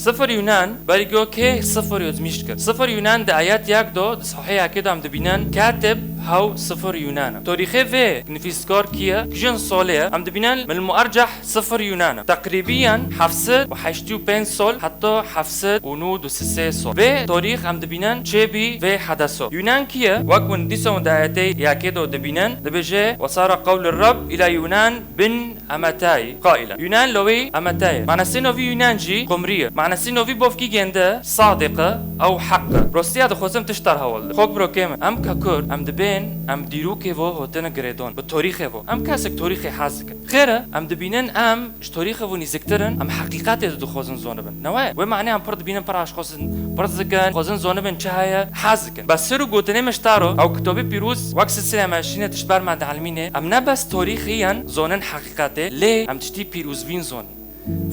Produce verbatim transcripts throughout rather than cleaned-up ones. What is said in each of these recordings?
Sifir Yunan, berî go kê sifir yozmîş kir. Sifir Yunan di ayet yek do, di sahê yekê de em dibînin, katib hew sifir Yunan e. Torîxê vê nivîskar kî ye? Kîjan solê ye? Em dibînin, min muerceh sifir Yunan e. Teqrîbiyen heft sed û heştê û pênc sol, heta heft sed û nod û sê sol. Vê torîx em dibînin, çêbî vê hedeso. Yunan kî ye? Wek hûn dîsa hûn di ayetê yekê de dibînin, dibêje, "Ve sara qewlur Reb îla Yunan bin Emetay, qaîlen." Yunan lewê Emetay. Manasê novî Yunan jî qumrî ye. Manasê novî bovkî gênde, sadiq e, ew heq e. Rostiya dixwazim tişt dar hewal de. Xok biro kêm e. Em kekur, em dibên, em dîrokê vo hotine girêdon. Bi torîxê vo. Em kesek torîxê hez dikin. Xêr e, em dibînin em ji torîxê vo nîziktir in, em heqîqetê dixwazin zonibin. Ne waya? Wê manê em pir dibînin, pir aşqosin, pir dikin, dixwazin zonibin çi heye, hez dikin. Bes ser û gotinê min ji te re, ew kitabê pîroz, wek silsile me şîne tişt ber me dielmîne, em ne bes torîxî yên zonin heqîqetê, lê em tiştî pîrozbîn zonin.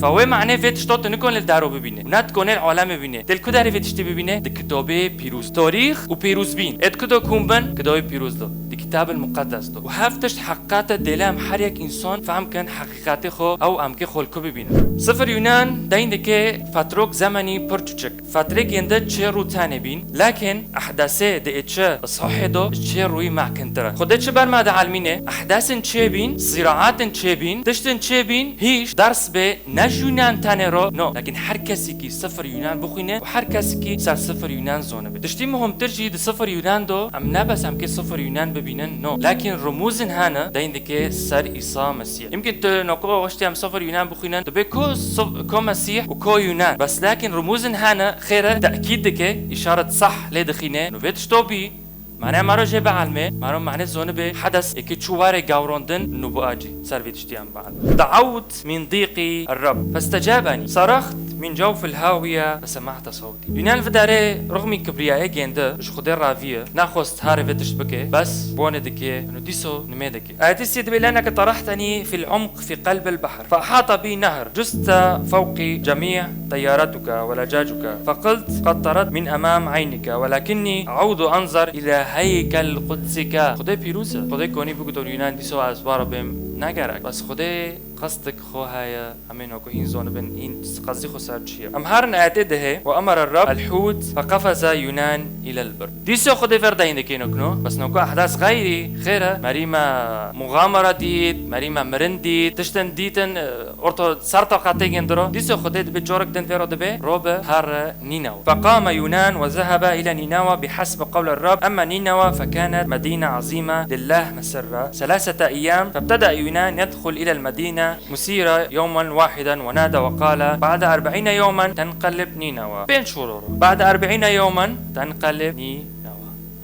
Fa wê manê vê tişta tu nikon li daro bibîne. Û ne dikonê li alemê bibîne. Tê li ku derê vê tiştê bibîne? Di kitabê pîroz. Torîx û pîrozbîn. Ê di ku do kom bin? Kitabê pîroz do. Di Kitab el Muqeddes do. Û hev tişt heqîqet e, dêle em her yek însan fehm kin heqîqetê xwe ew em kê xwe li ku bibînin. Sifir Yunan deyn dike fetrok zemenî pir çuçik. Fetrê gênde çê rû tenê bîn, lakin ehdesê di ê çi sahê do ji çê rûyî mehkintir e. Xwedê çi ber me dielmîne? Ehdesin çê bîn, sîraatin çê bîn, tiştin çê bîn, hîç ders bê ne ji Yunan tenê ro, no, lakin her kesekî sifir Yunan bixwîne û her kesekî ser sifir Yunan zonibe. Tiştî muhimtir jî di sifir Yunan do, em ne bes em kê sifir Yunan bibînin, no, lakin rumûzin hene, deyn dike ser Îsa Mesîh. Yimkin tu noko wextê em sifir Yunan bixwînin, dibê ko sif-, ko Mesîh û ko Yunan. Bes lakin rumûzin hene, xêr e, tekîd dike, îşaret sah lê dixîne. Nû vê tişto bî, mane maro jê bielmê, maro mane zonibê, hedes êkê çû warê gawrondin, nû bu acî. Ser vê tiştî em bielmê. Da'awt min dîqî Reb, festecabeni. Saraxt min cewfil hawiye, fesemahte sawtî. Yunan vidarê rixmî kibriyayê gêndi, ji Xwedê raviye, naxwest harê vê tişt bike, bes bonê dike, nû dîso nimê dike. Ayetê sê dibê, "Leneke tarahteni fil umq fi qelbil bahr. Fa ahata bi nahr. Custa fawqi cemi' teyaretuke ve lecacuke. Fa qult qad tarat min emam eynike. Ve lakinni audu anzar ila heykel qudsike." Xwedê pîroz e. Xwedê konî bigutor Yunan dîso ez bara bêm. Ne gerek. Bes Xwedê qestik xwe heye. Em ê noko hîn zonibin, hîn qezî xwe ser çi ye. Em herin ayetê dihê, "Ve emere Rab el-hût fe qefeze Yunan ilel bir." Dîsa Xwedê ver dayîn dikê nokno, bes noko ehdas xeyrî, xêr e, merî me muxamara dît, merî me mirin dît, tiştin dîtin, e, orto ser taqatê gên diro. Dîsa Xwedê dibe corek din vêro dibe, robe her Nînewa. Feqame Yunan ve zehebe ile Nînewa bihesbi qewle Rab, emme Nînewa fekanet medîne azîme lillah mesirra selasete eyyam, febteda Yunan yedxul ilel medîne مسيرا يوما واحدا ونادى وقال: بعد أربعين يوما تنقلب نينوى. Pênc şoro ro. بعد أربعين يوما تنقلب نينوى.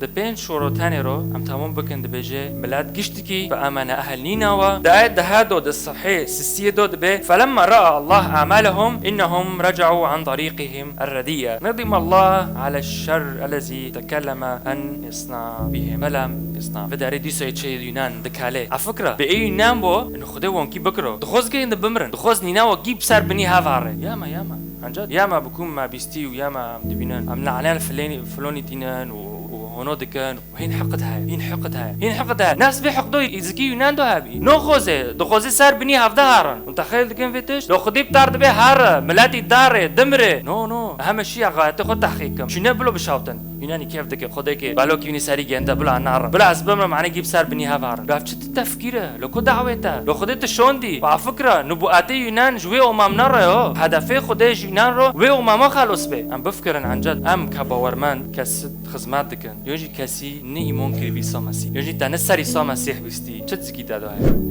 Di pênc şoro tenê ro em temam bikin, dibêje, milet giştikî feamene ehl Nînewa. Di ayet dehê do di sehî sisiyê do dibê, فلما رأى الله أعمالهم إنهم رجعوا عن طريقهم الرديئة ندم الله على الشر الذي تكلم أن يصنع بهم فلم يصنع. Vidarê dîsa çê Yunan dikale. A fikra, bi ê Yunan bo, Xwedê wan kî bikiro. Dixwaz gê hinde bimirin. Dixwaz Nînewa gî bi ser binî hev here. Yama, yama. Ancak yama bi ku me bîstî û yama em dibînin. Em lane filênî, filonî tînin û, û hono dikin. Hîn heqit heye. Hîn heqit heye. Hîn heqit heye. Nas vê heq do zikî Yunan do hebî. No xwezê. Dixwazî ser binî hevde herin. Hûn texeyul dikin vê tişt? Lo Xwedî bi dar dibe here. Miletî dare, dimre. No, no. Heme şiya gayetê xwe tehqîq kim. Çûne bilo bişawtin. Yunanî kêf dike, Xwedê ke balokî winî serî gênde, bila narin. Bila ez bimrim, ane gî bi ser binî hev harin. Gav çi ti tefkîr e? Lo ku dawê te? Lo Xwedê ti şondî? Ba fikra, nubûetê Yunan ji wê omam nere yo. Hedefê Xwedê ji Yunan ro wê omama xelos be. Em bifikirin encet, em ke bawermend, kes xizmet dikin. Yo jî kesî ne îmon kirî bi Îsa Mesîh. Yo jî te ne ser Îsa Mesîh bîstî. Çi zikî te daye?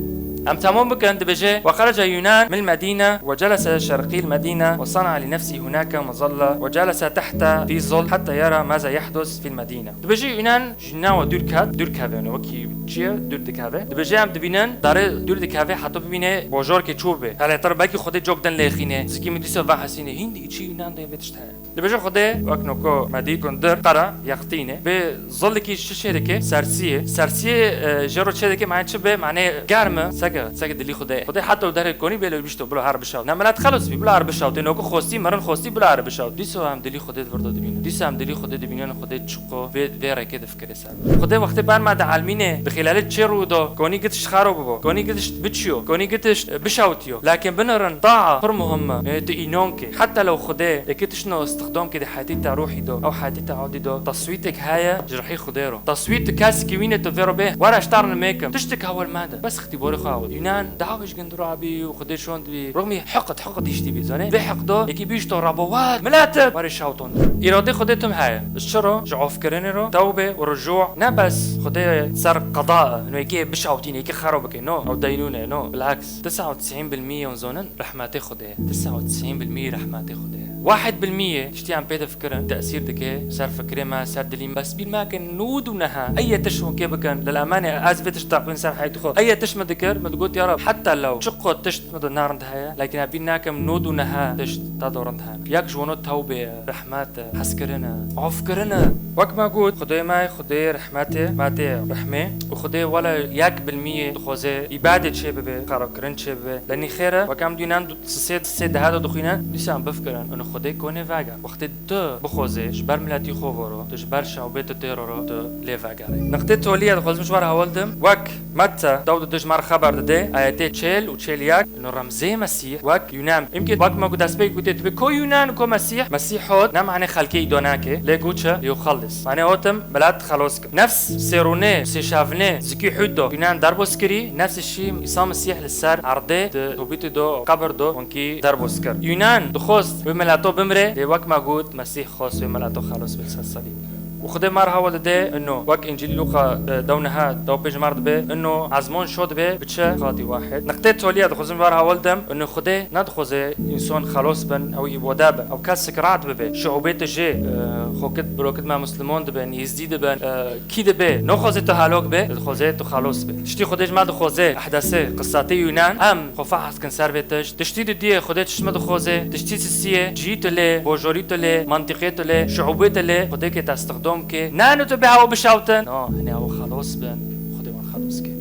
Em temam bikin, dibêje, "وخرج يونان من المدينة وجلس شرقي المدينة وصنع لنفسه هناك مظلة وجلس تحت في ظل حتى يرى ماذا يحدث في المدينة." Dibêje Yunan ji Nînewa dûr ket, dûr keve, yani wekî çi ye, dûr dikeve. Dibêje em dibînin, darê dûr dikeve, heta bibîne bojor ke çû be. Hele tir belkî Xwedê cok din lêxîne. Zikî min dîsa vehesîne, hîn dî çi Yunan de vê tişt heye. Dibêje Xwedê, wek noko me dî gundir, qera, yextîne. Vê zilekî çi çê dike? Sersiyê. Sersiyê, e, jê ro çê dike, mane çi be? Mane germ e, sek Seke dilî Xwedê. Xwedê heta û derê konî bê lê bişto, bilo her bişawt. Ne milet xelos bî, bilo her bişawt. Tê noko xwestî, mirin xwestî, bilo her bişawt. Dîsa em dilî Xwedê di vir de dibînin. Dîsa em dilî Xwedê dibînin, Xwedê çiqo vê, vê rêkê difikire ser. Xwedê wextê ber me di elmînê, bi xêlalê çê rû do, konî gitiş xero bibo, konî gitiş biçiyo, konî gitiş, e, bişawtiyo. Lakin binirin, taa pir muhim e. E, tu înon ke. Heta lew Xwedê, ê ke tiştno istixdam ke di heyatî te ruhî do, ew heyatî te adî do, teswîtek heye, ji rihî Xwedê ro. Teswît tu kesekî wîne tu vê ro bê, were ji te re nimêkim. Tiştek hewil mede. Bes îxtîborê xwe awit. Yunan dawê ji gund rabî û Xwedê şond bî. Rûmî hiqit, hiqit îştî bî, zanê? Vê hiq do, yekî bîşto rabo wat, miletim! Were şawton. Îradê Xwedê tim heye. Ji çi ro? Ji afkirinê ro, tewbê û rucû. Ne bes Xwedê ser qeda, no yekê bişawtîne, yekê xero bike, no. Ew deynûne, no. Bilaks. Tisa û tisîn bil mî yon zonin, rehmetê Xwedê. Tisa û tisîn bil mî rehmetê Xwedê. Wahid bil mî yê, tiştî em pê difikirin, tesîr dike, ser fikirê me, ser dilî me. Bes bîr me ke nod û neha, ey yê tişt hûn kê bikin, lil emanê ez vê tişt taqîn ser heyatê xwe. Ey yê tişt min dikir, min digot, ya Rab, heta lew, çi qo tişt min de narind heye, lakin ez bîr nakim nod û neha tişt te de rind hene. Yek ji wan tewbê ye, rehmet e, hezkirin e, afkirin e. Wek me got, Xwedê me, Xwedê rehmetê, me tê rehmê. Û Xwedê wele yek bil mî yê dixwaze îbadê çê bibe, xerakirin çê bibe. Lenî xêr e, wek em dînan Sisê, sê deha de dixwîne, dîsa em bifikirin, û Xwedê konê veger. Wextê tu bixwazê ji ber miletî xwe voro, tu ji ber şewbê tu têro ro, tu lê vegerê. Niqtê tolî ye dixwazim ji we re hewil dim. Wek Metta, Dawud dij me re xeber dide, ayetê çêl û çêl yek, û remzê Mesîh, wek Yunan. Îmkê wek me ku destpêk gotê, tu bê ko Yunan, ko Mesîh? Mesîh hot, ne mane xelkê îdo nake, lê goçe, yuxellis. Mane hotim, milet xelos Nefs sêrûnê, sêşavnê, zikî hûd do, Yunan derbos kirî, nefsê şî Îsa Mesîh li ser erdê di tobîtê do, qebir do, wankî derbos kir. Yunan dixwest wê mileto bimrê, lê wek me got, Mesîh xwest wê mileto xelos bê li ser salîb. Û Xwedê me re hewa dide, ino, wek Încîlî Lûqa, e, dew neha, dew pênc me re dibe, ino, ezmon şo dibe, biçe, qatî wahid. Niqtê tolî ye, dixwazim we re hewa didim, ino, Xwedê Nedixwaze însan xelos bin, ew îbode bin. Ew kesek rad bibe. Şiûbê tu jê, e, xokit, birokit me Muslimon dibin, Yêzdî dibin, e, kî dibe. Nexwaze tu helok be, dixwaze tu xelos be. Tiştî Xwedê ji me dixwaze, ehdesê, qisatê Yunan, em xwe fehs kin ser vê tişt. Tiştî didiyê Xwedê tişt me dixwaze, tiştî sisiyê, cihî tu lê, bojorî tu lê, mantiqê tu lê, şiûbê tu lê, Xwedê ke te istixdom ke. Nano tu bê ew bişewtin. No, hinê ew xelos bin, Xwedê wan xelos ke.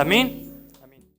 Emîn.